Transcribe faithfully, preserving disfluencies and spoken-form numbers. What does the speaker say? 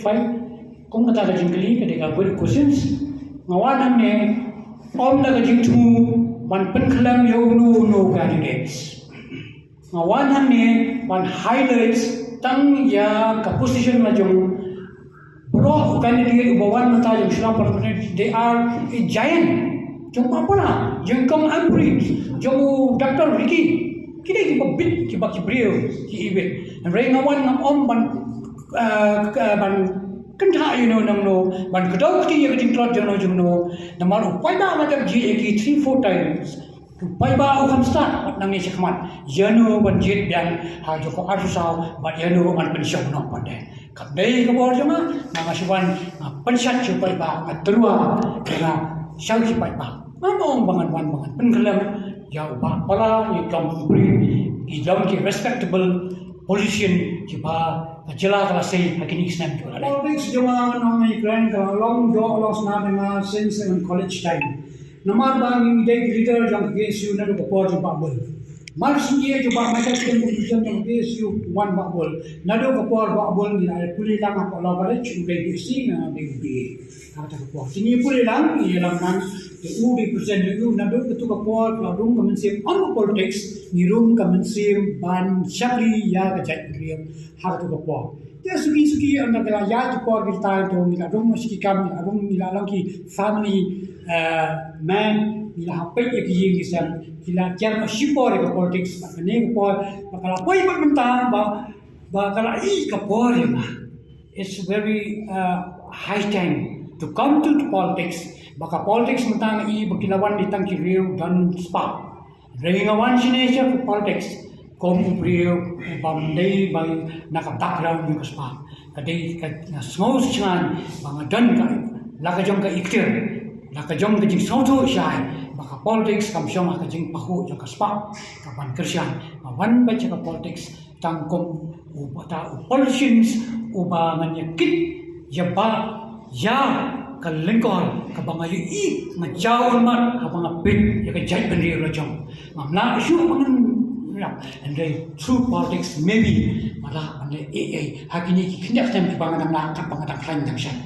Fine. Kum kata ka jingkylli ka dei ka good questions. Nga wan hangne ym da ka jingthmu ban pynkhlem ïa uno uno u candidates. Nga wan hangne ban highlight tang ïa ka position la jong baroh u candidate uba wan mynta jong Shillong Parliament, they are a giant. Jong Bah Pala, jong Kong Ampareen, jong u Doctor Ricky. Ki dei kiba bit, kiba ki briew, ki ibit. Hynrei nga wan ngam ong ban, eh, eh, ban kynthah ïa uno nangno, ban kdew kti ïa ka jingtlot jongno jongno. Namar u paidbah la dep jied ïa ki three four times. U paidbah u kham stad wat nangne shakhmat. Ïano ban jied biang ha jong ka arphew saw bad ïano ban pynshong noh pat de. Kam dei ka bor jong nga, nga shu wan, nga pynshad sha u paidbah, nga tyrwa, nga sha ki paidbah. Ngam ong ba ngan wan ba ngan pynkhlem ïa u Bah Pala, ïa u Kong Ampareen, ki long ki respectable politician kiba ka jylla ka la sei ha kine ki snem kiba la leit. Politics jong nga, ngan ong ïa kren, ka la long doh long sna da nga since in college time. Namar ba ngi dei ki leader jong ka K S U naduh ka por jong Bah Bull. Mar shu ïa jong Bah Michael Seng, u president jong ka K S U, wan Bah Bull. Naduh ka por Bah Bull ngi la pule lang ha Law College, u dei B S c, nga dei B A. Kata ka por. Te ngi pule lang, ngi ïalam lang, te u dei president jong u, naduh katu ka por, ka la rung ka mynsiem ym politics, ngi rung ka mynsiem ban shakri ïa ka jaitbynriew ha katu ka por. Te suki suki ynda ki la ïaid ki por ki la tai to ngi la rung ma shi ki kam, ngi la rung, ngi la long ki family, eh, man, ngi la hap peit ïa ki ïing ki sem, ki la ker ma shipor ïa ka politics, bad kane ka por, ba ka la poi bad mynta, ba, ba ka la i ka por ïa nga. It's very, uh, high time to come to the politics. Ba ka politics mynta nga i ba ki la wan dei tang ki riew don spah. Hynrei nga wan shane sha ka politics kum u briew uba ym dei ba na ka background jong ka spah. Ka dei ka, nga sngew shngaiñ ba nga don ka, la ka jong ka ikhtiar, la ka jong ka jingsngewthuh shai, ba ka politics kam shong ha ka jingpahuh jong ka spah, ka ban kyrshan. Nga wan beit sha ka politics tang kum uba ta u politicians uba ngan ïa kit ïa ba ïa ka lyngkor kaba nga ïohi nga jaw mat haba nga peit ïa ka jaitbynriew la jong. Ngam lah shuh ba ngan rap, and then through politics maybe nga lah ban leh ei ei ha kine ki khyndiat snem kiba nga dang lah, kaba nga dang khlaiñ dang shan.